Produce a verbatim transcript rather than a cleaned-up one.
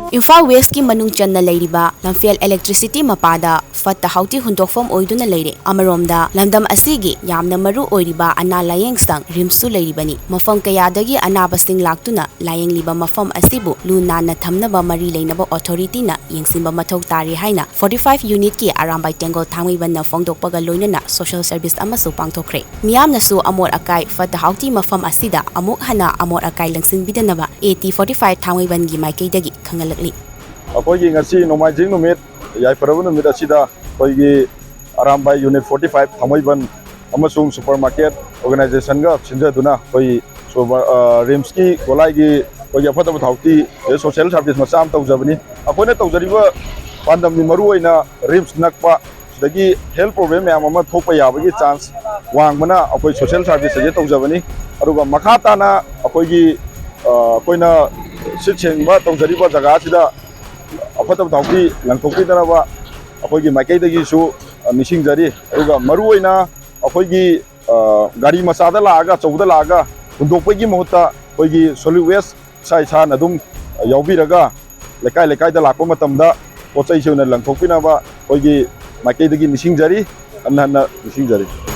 ꯏꯝꯐꯥꯜ ꯋꯦꯁꯀꯤ ꯃꯅꯨꯡ ꯆꯟꯅ ꯂꯩꯔꯤꯕ ꯂꯝꯐꯦꯜ ꯏꯂꯦꯛꯇ꯭ꯔꯤꯁꯤꯇꯤ ꯃꯄꯥꯗ ꯐꯠꯇ ꯍꯥꯎꯗꯤ ꯍꯨꯟꯗꯣꯛꯐꯝ ꯑꯣꯏꯗꯨꯅ ꯂꯩꯔꯦ꯫ ꯑꯃꯔꯣꯝꯗ ꯂꯝꯗꯝ ꯑꯁꯤꯒꯤ ꯌꯥꯝꯅ ꯃꯔꯨ ꯑꯣꯏꯔꯤꯕ ꯑꯅꯥ ꯂꯥꯌꯦꯡ ꯁꯪ ꯔꯤꯝꯁꯁꯨ ꯂꯩꯔꯤꯕꯅꯤ꯫ ꯃꯐꯝ ꯀꯌꯥꯗꯒꯤ ꯑꯅꯥꯕꯁꯤꯡ ꯂꯥꯛꯇꯨꯅ ꯂꯥꯌꯦꯡꯂꯤꯕ ꯃꯐꯝ ꯑꯁꯤꯕꯨ ꯂꯨ ꯅꯥꯟꯅ ꯊꯝꯅꯕ ꯃꯔꯤ ꯂꯩꯅꯕ ꯑꯣꯊꯣꯔꯤꯇꯤꯅ ꯌꯦꯡꯁꯤꯟꯕ ꯃꯊꯧ ꯇꯥꯔꯤ ꯍꯥꯏꯅ ꯐꯣꯔꯇꯤ ꯐꯥꯏꯚ ꯌꯨꯅꯤꯠꯀꯤ ꯑꯔꯥꯝꯕꯥꯏ ꯇꯦꯡꯒꯣꯜ ꯊꯥꯡꯃꯩꯕꯟꯅ ꯐꯣꯡꯗꯣꯛꯄꯒ ꯂꯣꯏꯅꯅ ꯁꯣꯁꯤꯌꯦꯜ ꯁꯔꯚꯤꯁ ꯑꯃꯁꯨ ꯄꯥꯡꯊꯣꯛꯈ꯭ꯔꯦ꯫ ꯃꯤꯌꯥꯝꯅꯁꯨ ꯑꯃꯣꯠ ꯑꯀꯥꯏ ꯐꯠꯇ ꯍꯥꯎꯗꯤ ꯃꯐꯝ ꯑꯁꯤꯗ ꯑꯃꯨꯛ ꯍꯟꯅ ꯑꯃꯣꯠ ꯑꯀꯥꯏ ꯂꯪꯁꯤꯟꯕꯤꯗꯅꯕ ꯑꯦ ꯇꯤ ꯐꯣꯔꯇꯤ ꯐꯥꯏꯚ ꯊꯥꯡꯃꯩꯕꯟꯒꯤ ꯃꯥꯏꯀꯩꯗꯒꯤ ꯈꯪꯍꯜꯂꯛꯂꯤ꯫ ꯑꯩꯈꯣꯏꯒꯤ ꯉꯁꯤ ꯅꯣꯡꯃꯥꯏꯖꯤꯡ ꯅꯨꯃꯤꯠ, ꯌꯥꯏꯐꯔꯕ ꯅꯨꯃꯤꯠ ꯑꯁꯤꯗ ꯑꯩꯈꯣꯏꯒꯤ ꯑꯔꯥꯝꯕꯥꯏ ꯌꯨꯅꯤꯠ ꯐꯣꯔꯇꯤ ꯐꯥꯏꯚ ꯊꯥꯡꯃꯩꯕꯟ ꯑꯃꯁꯨꯡ ꯁꯨꯄꯔ ꯃꯥꯔꯀꯦꯠ ꯑꯣꯔꯒꯅꯥꯏꯖꯦꯁꯟꯒ ꯁꯤꯟꯖꯗꯨꯅ ꯑꯩꯈꯣꯏ ꯁꯨꯄꯔ, ꯑ, ꯔꯤꯝꯁꯀꯤ ꯒꯣꯂꯥꯏꯒꯤ ꯑꯩꯈꯣꯏꯒꯤ ꯑꯐꯠꯇꯕ ꯍꯥꯎꯗꯤ ꯁꯣꯁꯤꯌꯦꯜ ꯁꯥꯔꯚꯤꯁ ꯃꯆꯥ ꯑꯃ ꯇꯧꯖꯕꯅꯤ꯫ ꯑꯩꯈꯣꯏꯅ ꯇꯧꯖꯔꯤꯕ ꯄꯥꯟꯗꯝꯗꯤ ꯃꯔꯨ ꯑꯣꯏꯅ ꯔꯤꯝꯁ ꯅꯛꯄ, ꯁꯤꯗꯒꯤ ꯍꯦꯜꯊ ꯄ꯭ꯔꯣꯕ꯭ꯂꯦꯝ ꯃꯌꯥꯝ ꯑꯃ ꯊꯣꯛꯄ ꯌꯥꯕꯒꯤ ꯆꯥꯟꯁ ꯋꯥꯡꯕꯅ ꯑꯩꯈꯣꯏ ꯁꯣꯁꯤꯌꯦꯜ ꯁꯥꯔꯚꯤꯁ ꯑꯁꯤ ꯇꯧꯖꯕꯅꯤ꯫ ꯑꯗꯨꯒ ꯃꯈꯥ ꯇꯥꯅ ꯑꯩꯈꯣꯏꯒꯤ, ꯑ, ꯑꯩꯈꯣꯏꯅ ꯁꯤꯠ ꯁꯦꯡꯕ ꯇꯧꯖꯔꯤꯕ ꯖꯒꯥ ꯑꯁꯤꯗ ꯑꯐꯠꯇꯕ ꯍꯥꯎꯗꯤ ꯂꯪꯊꯣꯛꯄꯤꯗꯅꯕ ꯑꯩꯈꯣꯏꯒꯤ ꯃꯥꯏꯀꯩꯗꯒꯤꯁꯨ, ꯑ, ꯅꯤꯡꯁꯤꯡꯖꯔꯤ꯫ ꯑꯗꯨꯒ ꯃꯔꯨꯑꯣꯏꯅ ꯑꯩꯈꯣꯏꯒꯤ, ꯑ, ꯒꯥꯔꯤ ꯃꯆꯥꯗ ꯂꯥꯛꯑꯒ, ꯑꯆꯧꯕꯗ ꯂꯥꯛꯑꯒ ꯍꯨꯟꯗꯣꯛꯄꯒꯤ ꯃꯍꯨꯠꯇ ꯑꯩꯈꯣꯏꯒꯤ ꯁꯣꯂꯤꯗ ꯋꯦꯁ ꯏꯁꯥ ꯏꯁꯥꯅ ꯑꯗꯨꯝ ꯌꯥꯎꯕꯤꯔꯒ ꯂꯩꯀꯥꯏ ꯂꯩꯀꯥꯏꯗ ꯂꯥꯛꯄ ꯃꯇꯝꯗ ꯄꯣꯠ ꯆꯩꯁꯦ ꯑꯣꯏꯅ ꯂꯪꯊꯣꯛꯄꯤꯅꯕ ꯑꯩꯈꯣꯏꯒꯤ ꯃꯥꯏꯀꯩꯗꯒꯤ ꯅꯤꯡꯁꯤꯡꯖꯔꯤ, ꯍꯟꯅ ꯍꯟꯅ ꯅꯤꯡꯁꯤꯡꯖꯔꯤ꯫